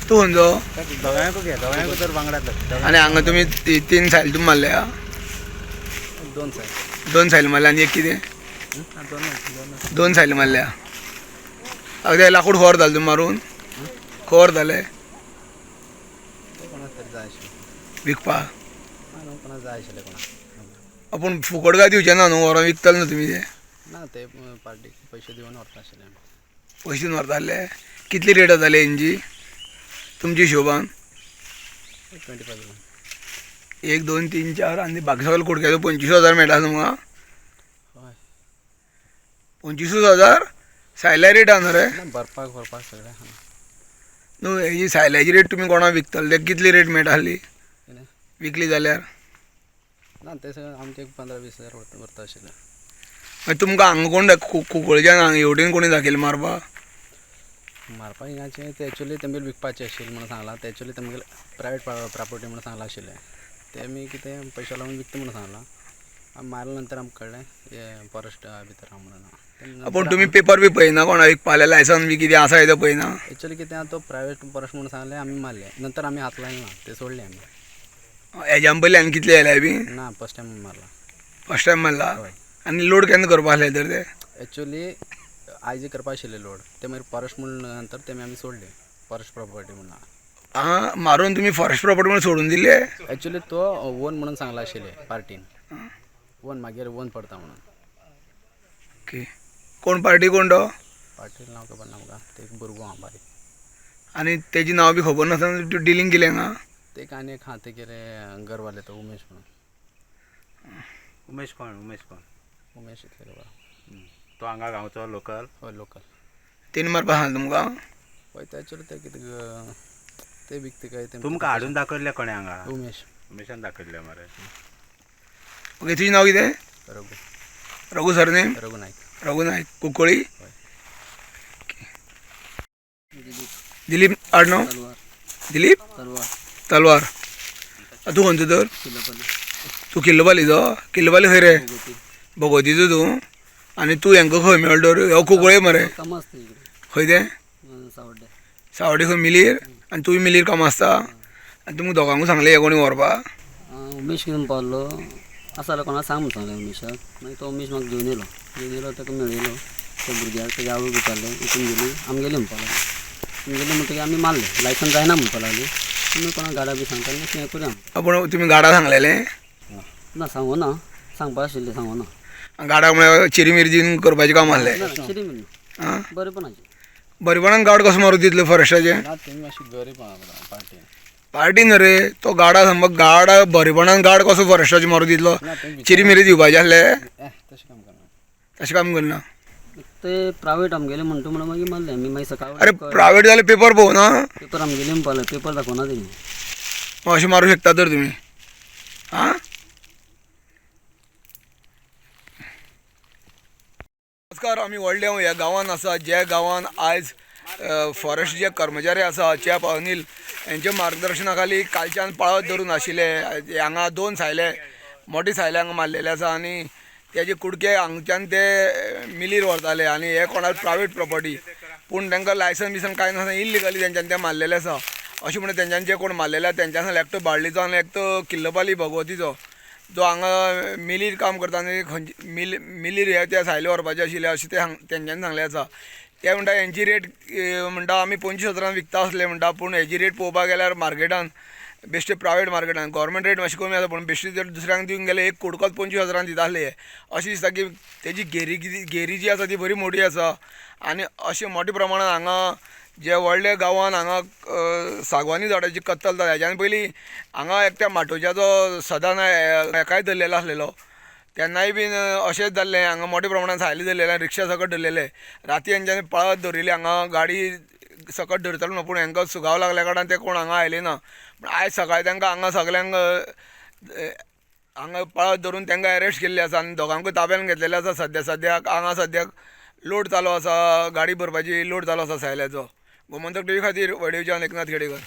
तूं खंयचो? दोगांयकू घे, दोगांयकू तर वांगडा. आनी हांगा तुमी तीन सायल तुमी मारल्या? दोन सायल. दोन सायल मारल्या आनी एक कितें? दोन. दोन सायल मारल्या. अगदी लाकूड खबर जालें तुमी मारून? खबर जालें? कोणाक तरी जाय आशिल्लें. विकपाक? कोणाक जाय आशिल्लें कोणाक. पूण फुकट काय दिवचें ना न्हू, व्हरोन विकतले न्हू तुमी ते? ना, ते पार्टीक पयशे दिवन व्हरता आशिल्ले. पयशे दिवन व्हरताले? कितली रेट जाली हेंची तुमच्या हिशोबान? 25,000. 1 2 3 4 आनी बाकी सगळे कुडक्याचो 25,000 मेळटा तुमकां? हय. 25,000 सायल्या रेट आहा न्हू रे? ना, भरपाक व्हरपाक सगळें आहा. न्हू, हेजी सायल्याची रेट तुमी कोणाक विकतले ते कितली रेट मेळटा आसली? कितें? विकली जाल्यार? ना, ते सगळें आमचे 15-20 हजार व्हरता आशिल्लें. मागीर तुमकां हांगा कोण कुंकळच्यान हांगा हेवटेन कोणी दाखयलें मारपाक? मारपाक हिंगाचें ते एक्चुली तेमगेले विकपाचें आशिल्लें म्हणून सांगलां. ते एक्चुली तेमगेले प्रायवेट प्रॉपर्टी म्हणून सांगलां आशिल्लें. ते आमी कितें पयशे लावन विकता म्हणून सांगलां. आमी मारले नंतर आमकां कळ्ळें हें फॉरेस्ट भितर आहा म्हणून. पूण तुमी पेपर बी पळयना कोणा विकपा जाल्यार लायसन्स बी कितें आसा तें पळयना? एक्चुली कितें आहा, तो प्रायवेट फॉरेस्ट म्हणून सांगलें, आमी मारलें. नंतर आमी हात लायले ना, ते सोडले आमी. हेज्यान पयलीं आनी कितले येयल्या बी? ना, फर्स्ट टायम मारला. फर्स्ट टायम मारला? हय. आनी लोड केन्ना करपा आसले तर ते? एक्चुली आयज करपा आशिल्ले लोड, ते मागीर फॉरेस्ट म्हणून नंतर तेमी आमी सोडले, फॉरेस्ट प्रॉपर्टी म्हणून. आं, मारून तुमी फॉरेस्ट प्रॉपर्टी म्हणून सोडून दिले? एक्चुली तो ओन म्हणून सांगला आशिल्ले पार्टीन, ओन मागीर ओन पडता म्हणून. ओके, कोण पार्टी कोण तो? पार्टी नांव खबर ना म्हाका, ते एक भुरगो आहा बारीक. आनी तेजी नांव बी खबर नासतना तूं डिलींग केलें हांगा? ते आनी एक आहा, ते कितें गरवाले, तो उमेश म्हणून. उमेश कोण? उमेश कोण? उमेश इतलें खबर. तो हांगा गांवचो लोकल? हय, लोकल. तेणी मारपा सांगलें तुमकां? हय, ते एक्चुली ते कितें ते विकते काय ते. तुमकां हाडून दाखयल्लें कोणें हांगा? उमेश. उमेशान दाखयल्लें मरे. ओके, तुजें नांव कितें? रघु. रघु सरनेम? रघु नायक. रघु नायक, कुंकळी. हय. दिलीप आडनांव? दिलीप तलवार. तूं खंयचो तर? तूं किल्लपालीचो? किल्लपाली खंय रे? भगवतीचो तूं? आनी तूं हेंका खंय मेळ्ळो तर? हो कुंकळे मरे? खंय तें? सावड्डे. खंय मिलीर? आनी तूंय मिलीर कामां आसता? आनी तुमकां दोगांकूय सांगलें हें कोणी व्हरपाक? उमेश घेवन पावलो आसा जाल्यार कोणाक सांग म्हणून सांगलें उमेशाक. मागीर तो उमेश म्हाका घेवन येयलो, घेवन येयलो ताका मेळयलो. त्या भुरग्याक तेज्या आवयक विचारलें, विकून गेली आमगेली म्हणपाक लागली. आमगेली म्हणटकीर आमी मारले. लायसन्स जायना म्हणपाक लागली. आमी कोणाक गाडा बी सांगताले हें करुया. पूण तुमी गाडा सांगलेलें? ना, सांगू ना, सांगपा आशिल्लें, सांगू ना. गाडा म्हळ्यार चिरीमिरी दिवन करपाचें काम आसलें? ना, चिरीमिरी. आं, बरेपणाचें. बरेपणान गार्ड कसो मारूं दितलो फॉरेस्टाचें? ना, तेमी मातशी गरीब आहा पार्टी. पार्टी न्हू रे, तो गाडा समज गाडा बरेपणान गार्ड कसो फॉरेस्टाचें मारूं दितलो? ना, तेमी चिरीमिरी दिवपाचें आसलें? तशें काम करना. तशें काम करना. ते प्रायवेट आमगेले म्हणटा म्हणून मागीर मारले आमी. मागीर सकाळी अरे प्रायवेट जाल्यार पेपर पळोवना? पेपर आमगेले म्हणपाक लागले, पेपर दाखोवना तेणी. अशें मारूं शकता तर तुमी? आं, नमस्कार. आमी व्हडल्या ह्या गांवान आसा, ज्या गांवान आयज फॉरेस्ट जे कर्मचारी आसा चेप अनिल हेंच्या मार्गदर्शना खाली कालच्यान पाळत धरून आशिल्ले. हांगा दोन सायले, मोटे सायले हांगा मारलेले आसा आनी तेजे कुडके हांगच्यान ते मिलीर व्हरताले. आनी हे कोणाक प्रायवेट प्रॉपर्टी, पूण तांकां लायसन्स बिसन कांय नासतना इल्लिगली तेंच्यांनी ते मारलेले आसा. अशें म्हणून तेंच्यांनी जे कोण मारलेले आसा तेंच्यानी एकटो बाळ्ळीचो आनी एकटो किल्लपाली भगवतीचो, जो हांगा मिलीर काम करता आनी खंयचे मिलीर हे त्या सायले व्हरपाचे आशिल्ले अशें ते तेंच्यांनी सांगलें आसा. ते म्हणटा हेंची रेट म्हणटा आमी 25,000 विकता आसले म्हणटा, पूण हेजी रेट पळोवपाक गेल्यार मार्केटान बेश्टे प्रायवेट मार्केटान गव्हर्मेंट रेट मातशी कमी आसा, पूण बेश्टे जर दुसऱ्यांक दिवंक गेले एक कुडकोच 25,000 दिता आसले. अशें दिसता की तेजी घेरी जी आसा ती बरी मोटी आसा. आनी अशें मोठ्या प्रमाणान हांगा जे व्हडल्या गांवान हांगा सागवानी झाडाची कत्तल जाता. हेज्यान पयलीं हांगा एकट्या माटोच्याचो सदां हेकाय धरलेलो आसलेलो, तेन्नाय बीन अशेंच जाल्लें. हांगा मोठ्या प्रमाणान सायली धरलेले, रिक्षा सकट धरलेले. राती हेंच्यांनी पळत दवरिल्ले, हांगा गाडी सकट धरतालो न्हू, पूण हेंकां सुगाव लागल्या कारणान ते कोण हांगा आयले ना. पूण आयज सकाळीं तांकां हांगा सगल्यांक हांगा पळत धरून तांकां एरेस्ट केल्ले आसा आनी दोगांकूय ताब्यान घेतलेले आसा. सद्याक हांगा सद्याक लोड चालू आसा, गाडी भरपाची लोड चालू आसा सायल्याचो. गोमंतक टीव्ही खातीर वडीवच्यान एकनाथ खेडेकर.